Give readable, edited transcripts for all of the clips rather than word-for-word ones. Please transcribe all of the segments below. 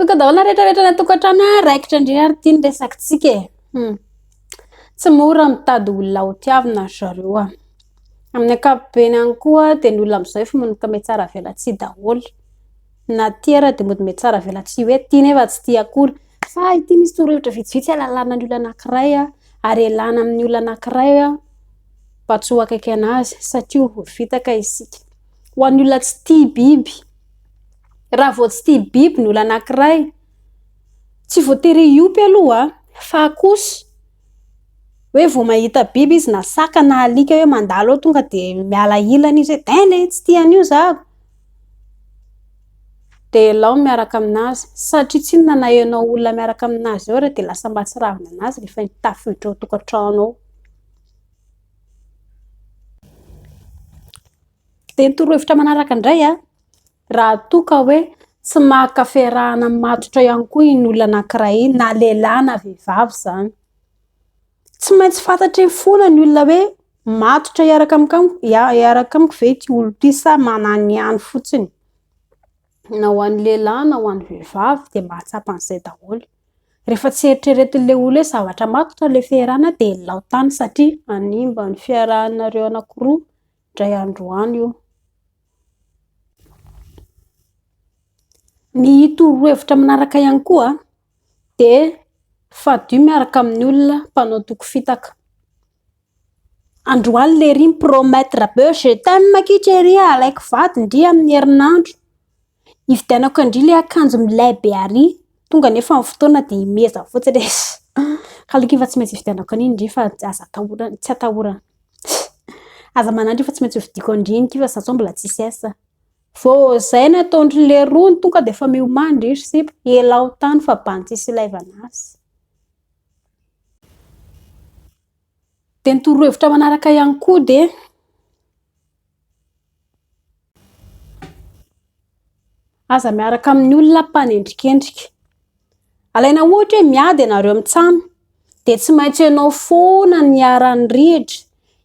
Tonga daholo ny rehetra rehetra any an-tokantrano a, raikitra indray ary ity ny resakitsika e. Hmm. Tsy mora mitady olona ho tiavina ry zareo a. Amin'ny ankapobeny ihany koa dia ny olona amin'izao efa manomboka mihatsara velatsihy daholo. Na tia ara dia mody mihatsara velatsihy hoe tia nefa tsy tia akory. Fa ity misy torohevitra vitsivitsy ahalalana ny olona anankiray ary ialana amin'ny olona anankiray mba tsy ho akaiky anazy satria ho voafitaka isika. Ho an'ny olona tsy tia biby, raha vao tsy tia biby ny olona anankiray, tsy voatery hiompy aloha fa kosa hoe vao mahita biby izy na saka na alika hoe mandalo eo tonga dia miala ilany izy hoe dain e, tsy tia an'io za. Dia alao miaraka aminazy satria tsy inona na ianao olona miaraka aminazy eo ary dia lasa mahatsiravina anazy rehefa tafiditra ao an-tokantrano ao. Dia ny torohevitra manaraka indray an, raha toa ka hoe tsy maka fiarahana matotra ihany koa iny olona anankiray iny na lehilahy na vehivavy izany. Tsy maintsy fantatry ny foana ny olona hoe matotra hiaraka amiko hiaraka amiko ve ity olona ity sa mananihany fotsiny. Na ho an'ny lehilahy na ho an'ny vehivavy dia mahatsapa an'izay daholo. Rehefa tsy eritreretin'ilay olona hoe zavatra matotra ilay fiarahana dia alao tany satria hanimba ny fiarahanareo anankiroa indray andro any io. Ny torohevitra manaraka ihany koa dia fadio miaraka amin'ny olona mpanao toky fitaka. Androany lery mi-promettre be je t'aime akia chérie a, alaiko vady ndry amin'ny herinandro, hividianako an-dry ilay akanjo milay be ary, tonga anefa ny fotoana dia miheza fotsiny e, ka aleo akia fa tsy maintsy hividianako an'iny ndry fa aza atahorana, tsy atahorana, aza manahy ndry fa tsy maintsy hovidiako an-dry iny akia fa za zao mbola tsisy S. Vao izay no ataon-dry leroa tonga dia efa miomany ndry ry sipa, elao tany fa bandy tsisy ilaivana azy. Dia ny torohevitra manaraka ihany koa dia aza miaraka amin'ny olona mpanendrikendrika. Alaina ohatra hoe miady ianareo mitsam dia tsy maintsy ianao foana no iharan'ny rihitra.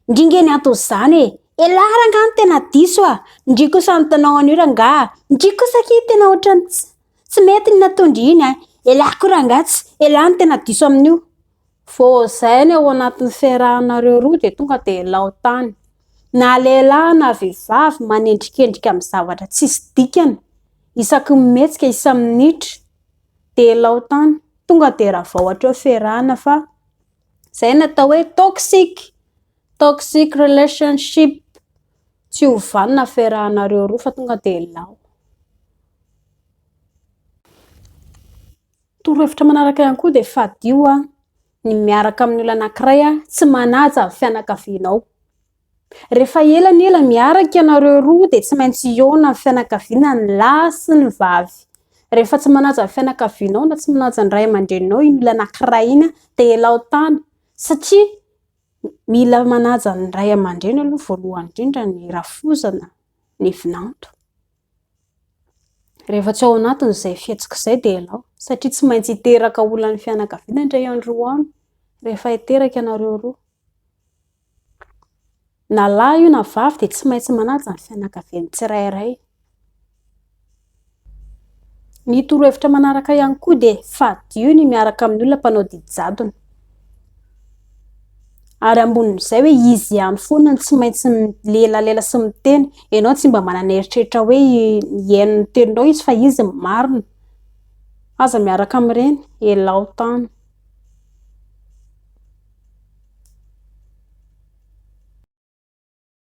Ndry nge ny anton'izany e! Elah rangaha no tena diso a! Ndry kosa no nanao an'io rangaha! Ndry kosa akia tena ohatran'ny tsy tsy mety ny nataon-dry iny a! Elah koa rangaha tsy, elah no tena diso amin'io. Vao izay ny ao anatin'ny fiarahanareo roa dia tonga dia elao tany. Na lehilahy na vehivavy manendrikendrika amin'ny zavatra tsisy dikany, isaky ny mihetsika, isa-minitra dia elao tany. Tonga dia ravao hatreo fiarahana fa izay no atao hoe toxique, toxic relationship. Tsy ho vanona ny fiarahanareo roa fa tonga dia elao. Torohevitra manaraka ihany koa dia fadio ny miaraka amin'ny olona anankiray tsy manaja ny fianakavianao. Rehefa ela ny ela miaraka ianareo roa dia tsy maintsy hihaona ny fianakaviana ny lahy sy ny vavy. Rehefa tsy manaja ny fianakavianao na tsy manaja ny ray aman-dreninao iny olona anankiray iny dia elao tany satria mila manaja ny ray aman-dreny aloha voalohany indrindra ny rafozana, ny vinanto. Rehefa tsy ao anatiny izay fihetsika izay dia ialao satria tsy maintsy hiteraka olan'ny fianakaviana indray andro any rehefa hiteraka ianareo roa. Na lahy io na vavy dia tsy maintsy manaja ny fianakaviany tsirairay. Ny torohevitra manaraka ihany koa dia fadio ny miaraka amin'ny olona mpanao didy jadona. Ary ambonin'izay hoe izy ihany foana no tsy maintsy milelalela sy miteny. Ianao tsy mba manana eritreritra hoe hihaino ny teninao izy fa izy no marina. Aza miaraka amin'ireny, elao tany.